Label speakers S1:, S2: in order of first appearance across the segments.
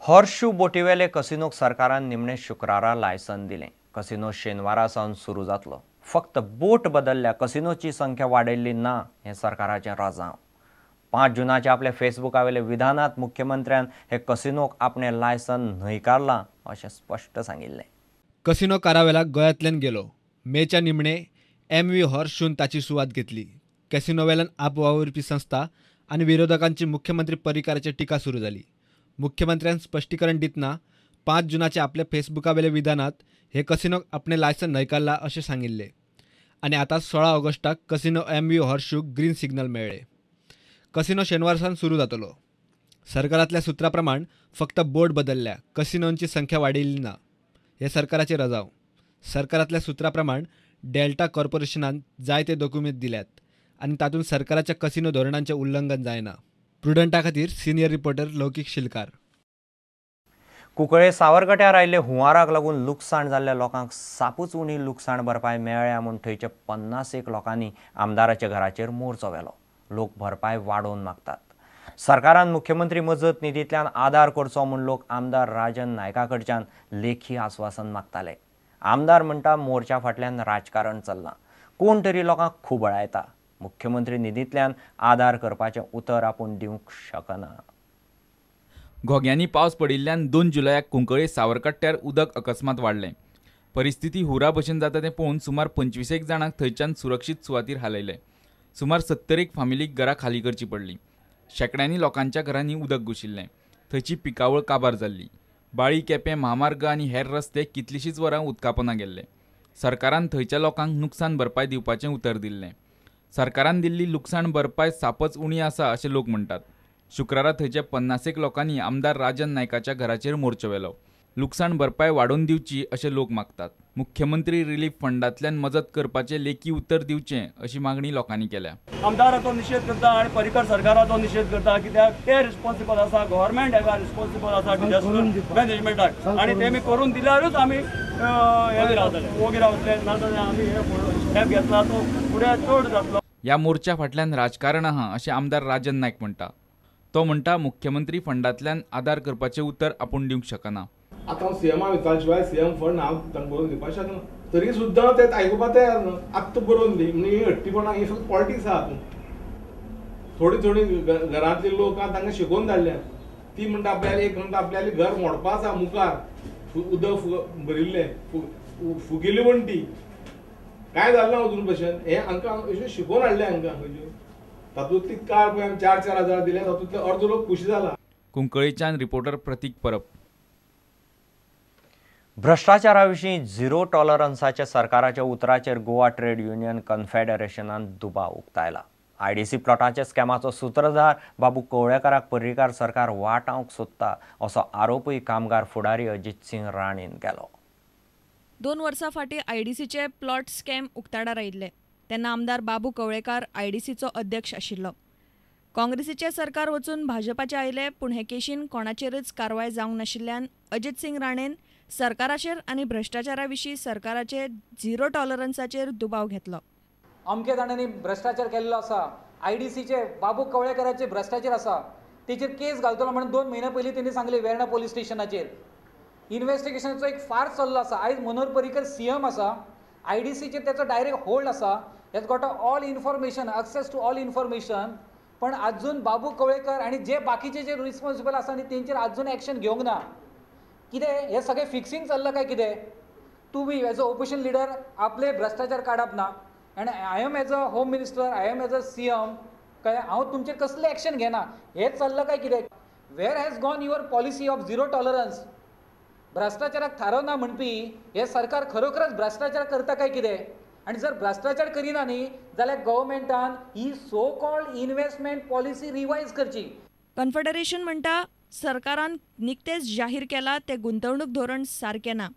S1: Horseshoe बोटीवेले कसिनोक सरकारान निमणे शुक्रारा लायसन दिलें. कसिनो शेनवारा सावन सुरू जातलो. फक्त बोट बदलल्या, कसिनोची संख्या वाडयल्ली ना हें सरकाराचें रजांव. 5 जुनाच्या आपल्या फेसबुकावेल्या विधानांत मुख्यमंत्र्यान हे कसिनोक आपणें लायसन न्हयकारलां अशें स्पश्ट सांगिल्लें.
S2: कसिनो कारावेला गोंयांतल्यान गेलो. मेच्या निमणे एम.व्ही. हॉर्सशून ताची सुवात घेतली. कॅसिनोवेल्यान आपवावुरपी संस्था आनी विरोधकांची मुख्यमंत्री पर्रीकाराचेर टिका सुरू जाली. मुख्यमंत्र्यान स्पश्टीकरण दितना 5 जुनाच्या आपल्या फेसबुकावेल्या विधानांत हे कसिनोक आपणें लायसन न्हयकारला अशें सांगिल्लें आनी आतां 16 ऑगस्टाक कसिनो एम.व्ही. हॉर्सशूक ग्रीन सिग्नल मेळ्ळें. कसिनो शेनवार सावन सुरू जातलो. सरकारांतल्या सुत्रा प्रमाण फक्त बोर्ड बदलल्या, कसिनोंची संख्या वाडयली ना हे सरकाराचें रजांव. सरकारांतल्या सुत्रा प्रमाण डेल्टा कॉर्पोरेशनान जायते दोकुमेंत दिल्यात आनी तातूंत सरकाराच्या कसिनो धोरणांचें उल्लंघन जायना. प्रुडंटा खातीर सिनियर रिपोर्टर लौकीक शिलकार.
S1: कुंकळे सावरकट्यार आयिल्ले हुंवाराक लागून लुकसाण जाल्ल्या लोकांक सापूच उणी लुकसाण भरपाय मेळ्ळ्या म्हूण थंयच्या 50 लोकांनी आमदाराच्या घराचेर मोर्चो व्हेलो. लोक भरपाय वाडोवन मागतात. सरकारान मुख्यमंत्री मजत निधींतल्यान आदार करचो म्हूण लोक आमदार राजन नायका कडच्यान लेखी आस्वासन मागताले. आमदार म्हणटा मोर्चा फाटल्यान राजकारण चल्लां, कोण तरी लोकांक खुबळायता. मुख्यमंत्री निधींतल्यान आदार करपाचें उतर आपूण दिवंक शकना.
S3: घोग्यांनी पावस पडिल्ल्यान 2 जुलयाक कुंकळे सावरकट्ट्यार उदक अकस्मात वाडलें. परिस्थिती हुरा भशेन जाता तें पळोवन सुमार 25 जाणांक थंयच्यान सुरक्षीत सुवातीर हालयले. सुमार 70 फामिलीक घरां खाली करची पडली. शेंकड्यांनी लोकांच्या घरांनी उदक घुशिल्लें. थंयची पिकावळ काबार जाल्ली. बाळी केपें म्हामार्ग आनी हेर रस्ते कितलींशींच वरां उदकापोना गेल्ले. सरकारान थंयच्या लोकांक नुकसान भरपाय दिवपाचें उतर दिल्लें. सरकारान दिल्ली लुकसाण भरपाय सापच उणी आसा अशें लोक म्हणटात. शुक्रारा थंयच्या 50 लोकांनी आमदार राजन नायकाच्या घराचेर मोर्चो व्हेलो. लुकसाण भरपाय वाडोवन दिवची अशें लोक मागतात. मुख्यमंत्री रिलीफ फंडांतल्यान मजत करपाचें लेखी उतर दिवचें अशी मागणी लोकांनी केल्या.
S4: आमदाराचो निशेध करता आनी पर्रीकर सरकाराचो निशेध करता, कित्याक ते रिस्पॉन्सिबल आसा, गव्हर्मेंट हेका रिस्पॉन्सिबल आसा डिजास्टर मॅनेजमेंटाक, आनी तेमी करून दिल्यारूच आमी हे रावतले, ओगी रावतले, नाजाल्यार आमी हे स्टेप घेतला तो फुडें चड जातलो.
S3: ह्या मोर्चा फाटल्यान राजकारण आहा अशें आमदार राजन नायक म्हणटा. तो म्हणटा मुख्यमंत्री फंडांतल्यान आदार करपाचें उतर आपूण दिवंक शकना.
S5: आतां हांव सीएमा विचारल्या शिवाय सीएम फंड हांव तांकां बरोवन दिवपाक शकना, तरी सुद्दां ते आयकुपाक तयार ना. आत्तां बरोवन दी म्हणजे ही हट्टीपणां, ही फक्त पॉलिटिक्स आहा. थोडी थोडी घरांतले लोक आहा तांकां शिकोवन धाडल्या, ती म्हणटा आपल्याले एक म्हणटा आपल्याले घर मोडपा आसा, मुखार उदक भरिल्लें फुगिल्ली वण्टी, कांय जालें ना अजून भशेन. हें हांकां अशें शिकोवन हाडलें हांकां खंयच्यो तातूंतली कार पळय आमी 4-4 हजार दिले, तातूंतले अर्दो लोक खुशी जाला.
S3: कुंकळीच्यान रिपोर्टर प्रतीक परब.
S1: भ्रश्टाचारा विशीं झिरो टॉलरन्साच्या सरकाराच्या उतराचेर गोवा ट्रेड युनियन कन्फेडरेशनान दुबाव उक्तायला. आयडीसी प्लॉटाच्या स्कॅमाचो सूत्रधार बाबू कवळेकाराक पर्रीकार सरकार वाटावंक सोदता असो आरोपूय कामगार फुडारी अजित सिंग राणेन केलो.
S6: 2 वर्सां फाटीं आयडीसीचे प्लॉट स्कॅम उक्ताडार आयिल्ले तेन्ना आमदार बाबू कवळेकार आयडीसीचो अध्यक्ष आशिल्लो. काँग्रेसीचें सरकार वचून भाजपाचें आयलें, पूण हे केशीन कोणाचेरच कारवाय जावंक नाशिल्ल्यान अजित सिंग राणेन सरकाराचेर आनी भ्रश्टाचारा विशीं सरकाराचे झिरो टॉलरन्साचेर दुबाव घेतलो.
S7: अमके जाणांनी भ्रश्टाचार केल्लो आसा, आयडीसीचे बाबू कवळेकाराचे भ्रश्टाचार आसा, तेचेर केस घालतलो म्हणून 2 म्हयन्या पयलीं तेणी सांगलें वेर्णा पोलीस स्टेशनाचेर. इन्वेस्टिगेशनाचो एक फार्स चल्लो आसा. आयज मनोहर पर्रीकर सीएम आसा, आयडीसीचेर तेचो डायरेक्ट होल्ड आसा, has got all information, access to all information. पण अजून बाबू कवळेकर आनी जे बाकीचे जे रिस्पॉन्सिबल आसा न्ही तेंचेर अजून एक्शन घेवंक ना. कितें हें सगळें फिक्सिंग चल्लां काय कितें? तुमी एज अ ओपोजिशन लिडर आपले भ्रश्टाचार काडप ना, आनी I am as a home minister, I am as a CM, कळ्ळें हांव तुमचेर कसलें एक्शन घेना, हें चल्लां काय कितें? Where has gone your policy of zero tolerance? भ्रश्टाचाराक थारो ना म्हणपी हें सरकार खरोखरच भ्रश्टाचार करता काय कितें? आनी जर भ्रश्टाचार करिना न्ही जाल्यार गव्हर्मेंटान ही so called investment policy revise करची.
S6: कन्फेडरेशन म्हणटा सरकारान निकतेच जाहीर केला ते गुंतवणूक धोरण सारकें ना,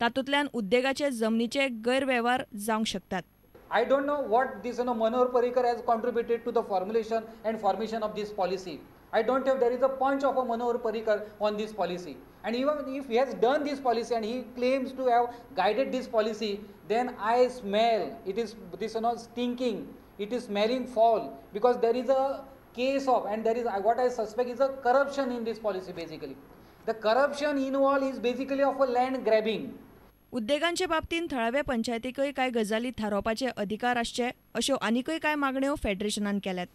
S6: तातूंतल्यान उद्देगाचे जमनीचे गैरवेव्हार जावंक शकतात.
S7: I don't know what this Manohar Parrikar has contributed to the formulation and formation of this policy. I don't have, there is a punch of a Manohar Parrikar on this policy. And even if he has done this policy and he claims to have guided this policy, then I smell, it is this stinking, it is smelling foul, because there is a case of, and there is what I suspect is a corruption in this policy basically. The corruption involve is basically of a land grabbing.
S6: उद्देगांचे बाबतींत थळाव्या पंचायतीकय कांय गजाली थारावपाचे अधिकार आसचे अश्यो आनीकय कांय मागण्यो फेडरेशनान केल्यात.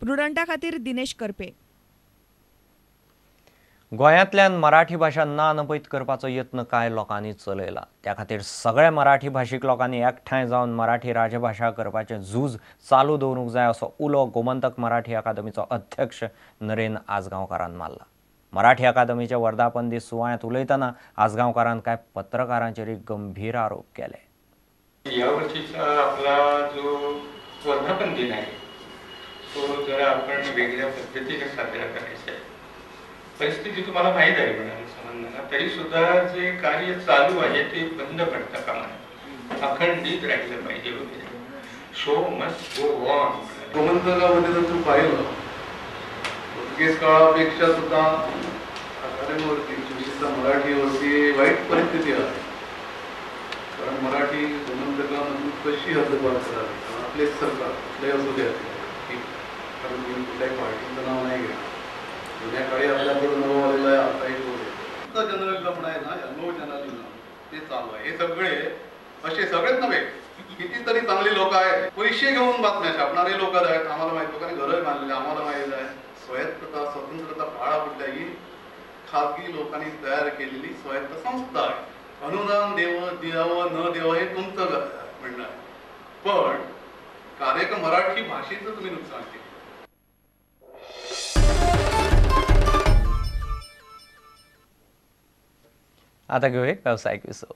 S6: प्रुडंटा खातीर दिनेश करपे.
S1: गोंयांतल्यान मराठी भाशा ना नपयत करपाचो यत्न कांय लोकांनी चलयला. त्या खातीर सगळ्या मराठी भाशीक लोकांनी एकठांय जावन मराठी राजभाशा करपाचें झूज चालू दवरूंक जाय असो उलो गोमंतक मराठी अकादमीचो अध्यक्ष नरेन आजगांवकारान मारला. मराठी अकादमीच्या वर्धापन दीस सुवाळ्यांत उलयतना आजगांवकारान कांय पत्रकारांचेर गंभीर आरोप केले.
S8: या वर्षीचा आपला जो वर्धापन दिन आहे तो जरा आपण वेगळ्या पद्धतीने साजरा करायचा आहे. परिस्थिती तुम्हाला माहीत आहे म्हणाले समजणार, तरी सुद्धा जे कार्य चालू आहे ते बंद पडता कामा नये, अखंडित राहिलं पाहिजे वगैरे. Show must go on.
S9: गोमंतकामध्ये जर तू पाहिलं पोर्तुगीज काळापेक्षा सुद्धा अकादमीवरती विशेषतः मराठीवरती वाईट परिस्थिती आहे. कारण मराठी गोमंतकामधून कशी हद्दपार करावी, कारण आपलेच सरकार कुठल्याही असू द्या की, कारण मी कुठल्याही पार्टीचं नाव नाही घेणार. जुन्या काळी आपल्याकडे नवं आलेलं आहे, आता एक जनरल गमन आहे ना, नो जनरल ते चालू आहे. हे सगळे असे सगळेच नव्हे, कितीतरी चांगली लोक आहेत, पैसे घेऊन बातम्या छापणारे लोक आहेत, आम्हाला माहित, लोकांनी घरं बांधलेले आम्हाला माहीत आहे. स्वायत्तता स्वतंत्रता पाळा, कुठल्याही खाजगी लोकांनी तयार केलेली स्वायत्त संस्था आहे. अनुदान द्यावं न द्यावं हे तुमचं म्हणणं आहे, पण कार्यक्रम मराठी भाषेचं तुम्ही नुकसान केलं.
S1: आता घेऊ एक व्यावसायिक विसव.